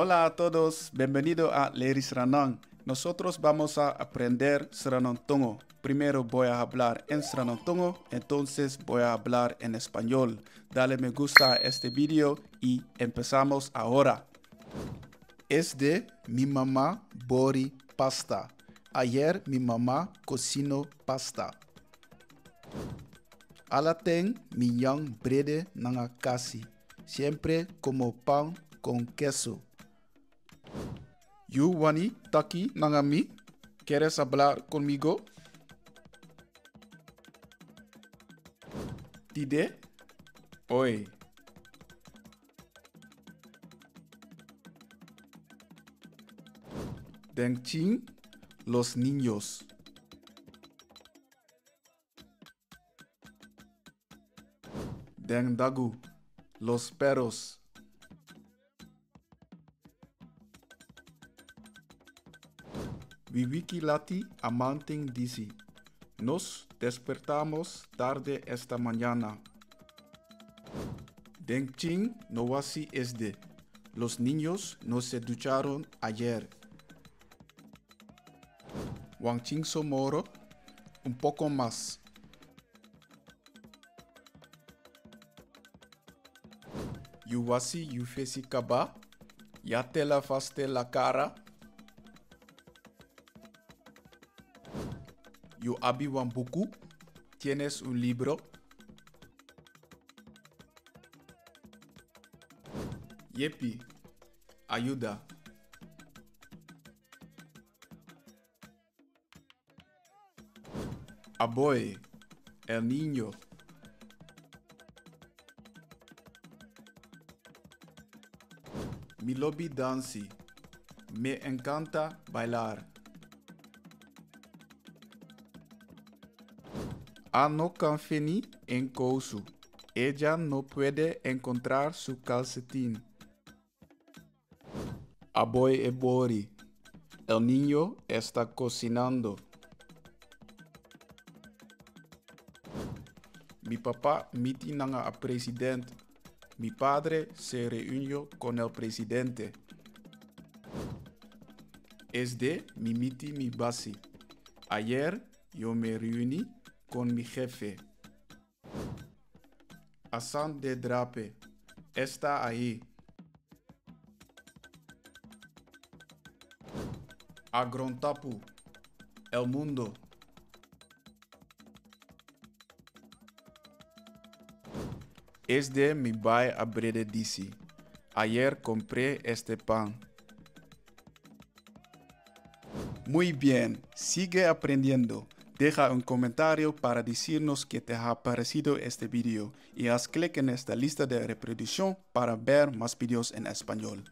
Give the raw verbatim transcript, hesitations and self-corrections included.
Hola a todos, bienvenido a Leri Sranan. Nosotros vamos a aprender Sranan Tongo. Primero voy a hablar en Sranan Tongo, entonces voy a hablar en español. Dale me gusta a este video y empezamos ahora. Esde mi mama bori pasta. Ayer mi mama cocino pasta. Ala ten mi nyan brede nanga kasi. Siempre como pan con queso. Yu wani taki nanga mi? ¿Quieres hablar conmigo? Tide? Oi. Den pikin, los niños. Den dagu, los perros. Wi wiki lati a mamanten disi. Nos despertamos tarde esta mañana. Den pikin no wasi esde. Los niños no se ducharon ayer. Wan pikinso moro, un poco más. Yu wasi yu fesi kaba, ya te lavaste la cara. Yu abi wan buku, tienes un libro. Yepi, ayuda. A boy, el niño. Mi lobi dansi. Me encanta bailar. A no kan feni en kousu. Ella no puede encontrar su calcetín. A boy e bori. El niño está cocinando. Mi papa miti nanga a president. Mi padre se reunió con el presidente. Esde mi miti mi basi. Ayer yo me reuní con mi jefe. A sani de drape. Esta ahí. A grontapu. El mundo. Esde mi bai a brede disi. Ayer compré este pan. Muy bien, sigue aprendiendo. Deja un comentario para decirnos qué te ha parecido este video y haz clic en esta lista de reproducción para ver más videos en español.